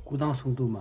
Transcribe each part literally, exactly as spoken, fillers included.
སྐུ་ཐང་སུང་ཏུ་མ།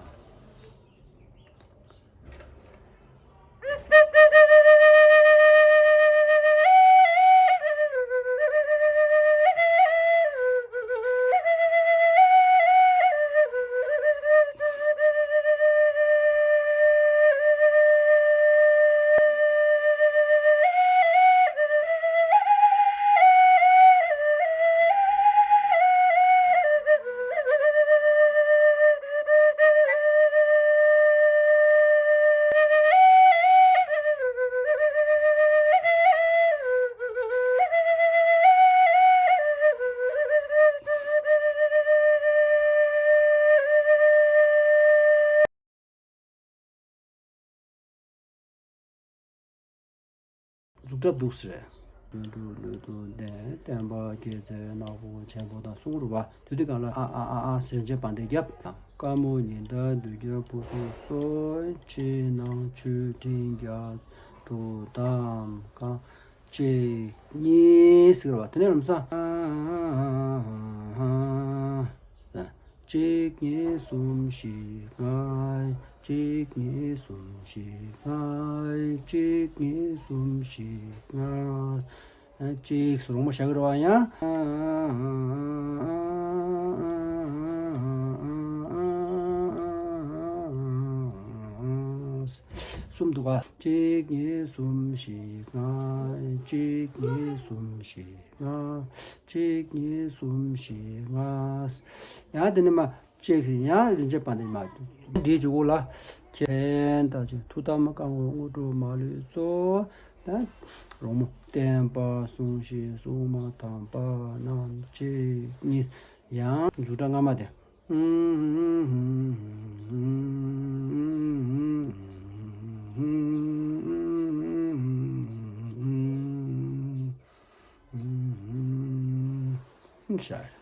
འཛུགས་གྲབས་འདུག་ཟེར། ལུས་དང་ལུས་དང་ལྡན་བསྟན་པ་རྒྱལ་མཚན་ནག་པོ་ཆེན་པོ་དང་གསུང་རུ་བ། དེ་དུས་གང་ལ་ཨ་ཨ་ཨ་ཨ་ཟེར་རྗེས་བང་བསྟན་རྒྱབ། དཀར་མོ་ཉི་ཟླ་བདུད་རྒྱལ་པོ་སོགས་སོ། ཕྱི་ནང་མཆོད་སྤྲིན་རྒྱ་མཚོ་དམ་གང་། གཅིག་གཉིས་ཟེར་བ་དེ་ནས་ལམ་སང་། གཅིག་གཉིས་གསུམ་བཞི་ལྔ། གཅིག་གཉིས་གསུམ་བཞི་ལྔ། གཅིག་གཉིས་གསུམ་བཞི་ལྔ། གཅིག་སུ་རོང་མོ་བཞག་གི་རེད་བ་ཡང་། གསུམ་འདུག་ག་གཅིག་གཉིས་གསུམ་བཞི་ལྔ། གཅིག་གཉིས་གསུམ་བཞི་ལྔ། གཅིག་གཉིས་གསུམ་བཞི་ལྔ། ཡང་དེ་ནས་མ། གཅིག་ཡང་རིན་ཆེན་བང་བསྟན་མ། འདིའི་མཇུག་གུ་ལ། མཁྱེན་ད་ཅིག་ཐུགས་དམ་བསྐང་བའི་དངོས་གྲུབ་མ་ལུས་གཙོ། ད་རོང་མོ་བསྟན་པ་སྲུང་ཞིང་སྲུང་མ་དམ་པ་རྣམས། གཅིག་གཉིས། ཡང་མཇུག་སྒྲ་སྔ་མ་དེ། ཤར།